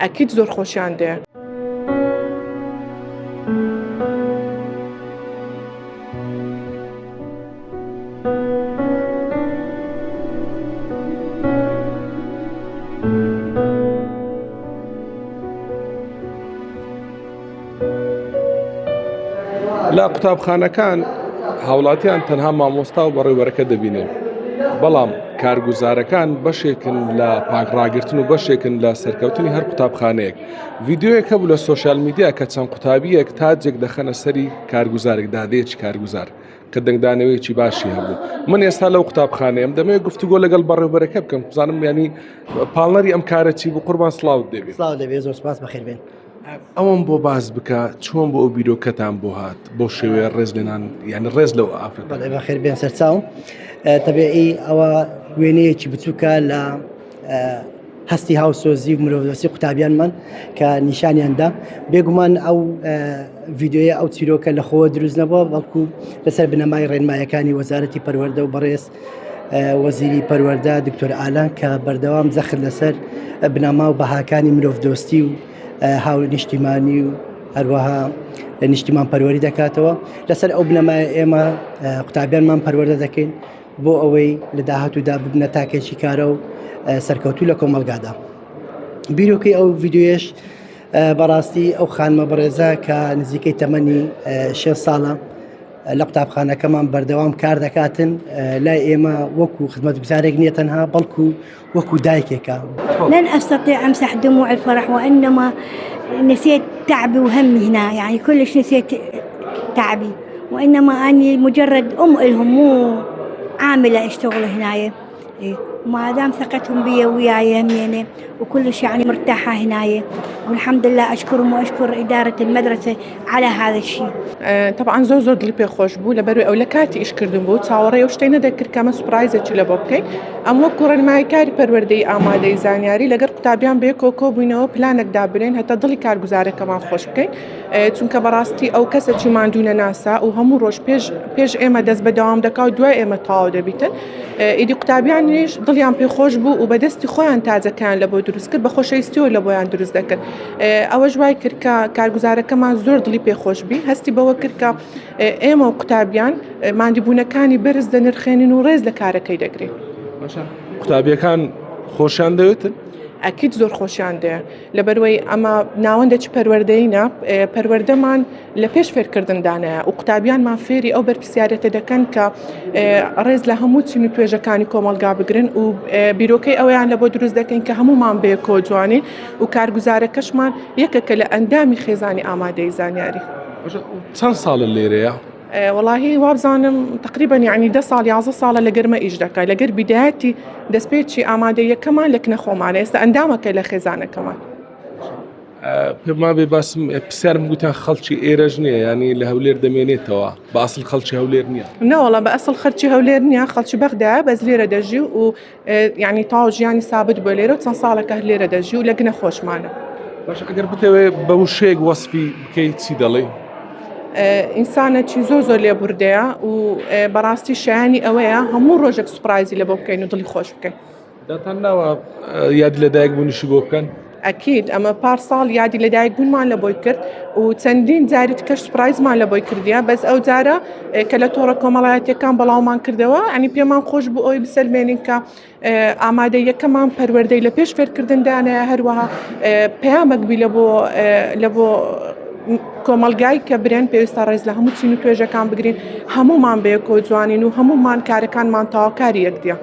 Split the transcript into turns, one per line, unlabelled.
ئەکید زۆر خۆشیان دێ.
لە قوتابخانەکان هاوڵاتیان تەنها مامۆستا و بەڕێوەرەکە دەبینن بەڵام کارگوزارەکان بەشێکن لە پاکڕاگرتن و بەشێکن لە سەرکەوتنی هەر قوتابخانەیەک ڤیددیوەک هەبوو لە سۆشیال میدیا کە چەند قوتابیەک تاجێک دەخەنە سەری کارگوزارێک دادەیەکی کارگوزار کە دەنگدانەوەیەکی باشی هەبوو من ئێستا لەو قوتابخانەیەم دەمەوێت گفتوگۆ لەگەڵ بەڕێوبەرەکە بکەم بزانم ینی پاڵنەری ئەم کارە چی بوو قوربان سڵاوت دەبێت
سڵاو دەبێت زۆر سپاس بەخێر بێن
ئەوەم بۆ باس بکە چۆن بۆ ئەو بیرۆکەتان بۆ هات بۆ شێوەیە ڕێز لێنان یعنی ڕێز لەو ئافرەت
بەڵێ بەخێر بێن سەرچاو تەبیعی ئەوە وێنەیەکی بچووکە لە هەستی هاوسۆزی و مرۆڤدۆستی قوتابیانمان کە نیشانیان دا بێگومان ئەو ڤیددیویە ئەو چیرۆکە لە خۆوە دروست نەبووە بەڵکو لەسەر بنەمای ڕێنمایەکانی وەزارەتی پەروەردە و بەڕێز وەزیری پەروەردە دکتۆر ئالان کە بەردەوام زەخت لەسەر بنەما و بەهاکانی مرۆڤدۆستی و هاونیشتیمانی و هەروەها نیشتیمان پەروەری دەکاتەوە لەسەر ئەو بنەمای ئێمە قوتابیانمان پەروەردە دەکەین بۆ ئەوەی لە داهاتوودا ببنە تاکێکی کارە و سەرکەوتوو لە کۆمەلگادا بیرۆکەی ئەو ڤیددیوێش بەڕاستی ئەو خانمە بەڕێزە کە نزیکەی تەمەنی شێ ساڵە لە قوتابخانەکەمان بەردەوام کار دەکاتن لای ئێمە وەکو خزمەتگوزارێک نییە تەنها بەڵکو وەکو دایکێکە.
لن أستطيع أمسح دموع الفرح وإنما نسيت تعبي وهمي هنا يعني كلش نسيت تعبي وإنما أني مجرد أم لهم مو عاملة أشتغل هنايا إيه. ما دام ثقتهم بي وياي همينة وكلش يعني مرتاحة هنايا والحمد لله أشكرهم وأشكر إدارة المدرسة على هذا الشيء.
تەبعەن زۆر زۆر دڵی پێ خۆش بوو لەبەروی ئەو لە کاتی ئیشکردن بوو چاوەڕێی ئەو شتەی نەدەکرد کە ئەمە سوپرایزێکی لە بۆ بکەین ئەم وەکو ڕێنماییکاری پەروەردەی ئامادەی زانیاری لەگەر قوتابیان بەیەکەوە کۆبووینەوە پلانێک دابنێن هەتا دڵی کارگوزارەکەمان خۆش بکەین چونکە بەڕاستی ئەو کەسێکی ماندوو نەناسە و هەموو ڕۆژ پێش پێش ئێمە دەست بە دەوام دەکا و دوای ئێمە تەواو دەبیتن ئیدی قوتابیانیش دڵیان پێ خۆش بوو و بەدەستی خۆیان تاجەکەیان لە بۆ دروست کرد بە خۆشەویستیەوە لە بۆیان دروست دەکرد ئەوەش وای کرد کە کارگوزارەکەمان زۆر دڵی پێ خۆش بی هەستی بەوە کرد کە ئێمە و قوتابیان ماندیبوونەکانی بەرز دەنرخێنین و ڕێز لە کارەکەی دەگرین.
قوتابیەکان خۆشیان دەوێتن؟
ئەکید زۆر خۆشیان دێ لەبەروەی ئەمە ناوەندێکی پەروەردەینە پەروەردەمان لە پێش فێرکردندانایە و قوتابیانمان فێری ئەو بەرپرسیارێتە دەکەن کە ڕێز لە هەموو چین و توێژەکانی کۆمەڵگا بگرن و بیرۆکەی ئەویان لە بۆ دروست دەکەین کە هەمومان بەیەکەوە جوانین و کارگوزارەکەشمان یەکێکە لە ئەندامی خێزانی ئامادەی زانیاری.
چەند ساڵە لێرەیە؟
وەڵاهی وابزانم تقریبا یعنی دە ساڵ یازە ساڵە لە گەرمە ئیش دەکات لەگەر بیدایەتی دەستپێکی ئامادەیەکەمان لە کنە خۆمانە ئێستا ئەندامەکە لە خێزانەکەمان.
پێما بێ باسم پرسیارم گوتیان خەڵکی ئێرەش نییە ینی لە هەولێر دەمێنێتەوە بە ئەسڵ خەڵکی هەولێر نییە
نەوەڵا بە ئەسڵ خەرکی هەولێر نییە خەڵکی بەغدا بەس لێرە دەژی و یعنی تاو ژیانی سابت بۆ لێرە و چەند ساڵەکە هەر لێرە دەژی و لە گنە خۆشمانە
باشە ئەگەر بتەوێت بە وشەیەک وەسفی بکەیت چی دەڵێی؟
ئینسانێکی زۆر زۆر لێبوردەیە و بەڕاستی شایانی ئەوەیە هەموو ڕۆژێک سوپرایزی لە بۆ بکەین و دڵی خۆش بکەین.
داتان ناوە یادی لەدایک بوونیشی بۆ بکەن؟
ئەکید ئەمە پار ساڵ یادی لەدایک بوونمان لە بۆی کرد و چەندین جاری تکەش سوپرایزمان لە بۆی کردیە بەس ئەو جارە کە لە تۆڕە کۆمەڵایەتیەکان بەڵاومان کردەوە ئەنی پێمان خۆش بوو ئەوی بسەلمێنین کە ئامادەیەکەمان پەروەردەی لە پێش فێرکردندانە هەروەها پەیامەک بی لە بۆ لە بۆ کۆمەلگای کە برێن پێویستە ڕێز لە هەموو چین و توێژەکان بگرین هەمومان بەیەکەوە جوانین و هەمومان کارەکانمان تەواوکاری یەکدیە.